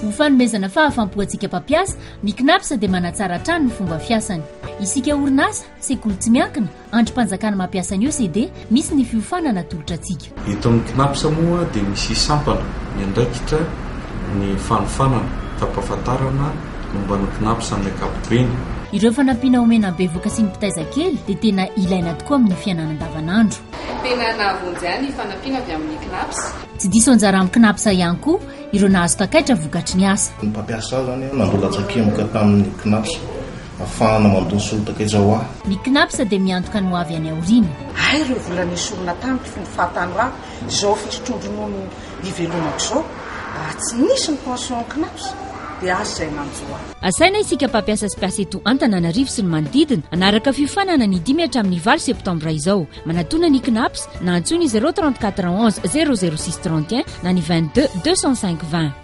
Ho fanomezana fahafampo antsika mpampiasa, ny Cnaps dia manatsara hatrany ny fomba fiasany. Isika orinasa, sekoly tsy miankina, andrim-panjakana mampiasa ny ECD, misy ny fiofanana atolotra antsika. Eto amin'ny Cnaps moa dia misy sampana miandraikitra ny fanofanana, fampahafantarana momba ny Cnaps amin'ny ankapobeny. Ireo fanampiana omena ny bevoka sy ny mpitaiza kely dia tena ilaina tokoa amin'ny fiainana andavanandro. Tena nahavonjy ahy ny fanampiana avy amin'ny Cnaps. Tsy diso anjara amin'ny Cnaps ihany koa ireo nahazo takaitra vokatry ny asa. Ny mpampiasa ahy izany nandoa latsakemboka tamin'ny Cnaps ahafahana mandoa ny solon-takaitra ho ahy. Ny Cnaps dia miantoka ny ho avy any aoriana. Hay ireo vola nesorina tamiko fony fahatanorako izao fisotroan-dronono ivelomako izao, raha tsy nisy ny pension Cnaps dia asa izay nanjo ahy. Asaina isika mpampiasa sy mpiasa eto Antananarivo sy ny manodidina hanaraka fiofanana ny dimy hatramin'ny valo septambra izao. Manatona ny Cnaps na antsoy ny 034 11 006 31 na ny 22 205 20.